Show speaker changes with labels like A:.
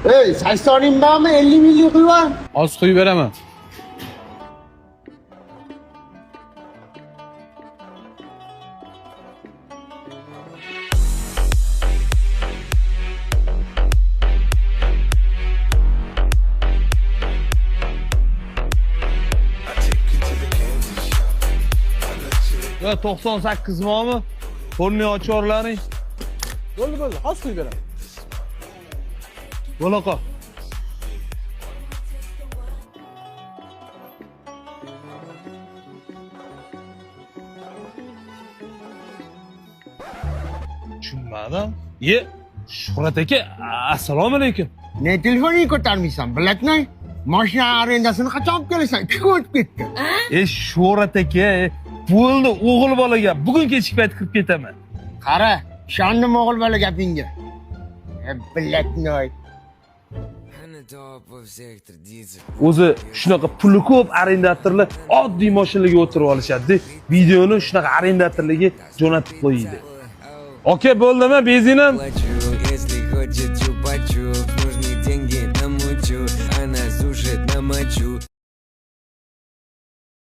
A: Ey, 80 bormi, 50 minglik quyvar?
B: Hozir quyib beraman.
C: Yo, 98 bormi? Qo'lni ochorlaring.
B: Bo'ldi, bo'ldi. Hozir quyib beraman.
C: Bo'la qol. Tushunmadim. Ye, Shuhrat aka, assalomu alaykum.
A: Ne telefoningni ko'tarmaysan, блатной? Mashina arendasini qachon olib kelasan? 2 kun o'tib ketdi.
C: E, Shuhrat aka, bo'ldi, o'g'il bolaga bugun kechki payt kirib ketaman.
A: Qara, ishondim o'g'il bola gapingga. E, блатной.
D: Во всех традициях.
C: O'zi shunaqa puli ko'p arendatorlar oddiy mashinalarga o'tirib olishadi. Videoni shunaqa arendatorlarga jo'natib qo'yadi. Aka, bo'ldimi benzinim?
D: Плачу, если хочет чупа-чуп. Нужны деньги, намучу. Она сушит, намочу.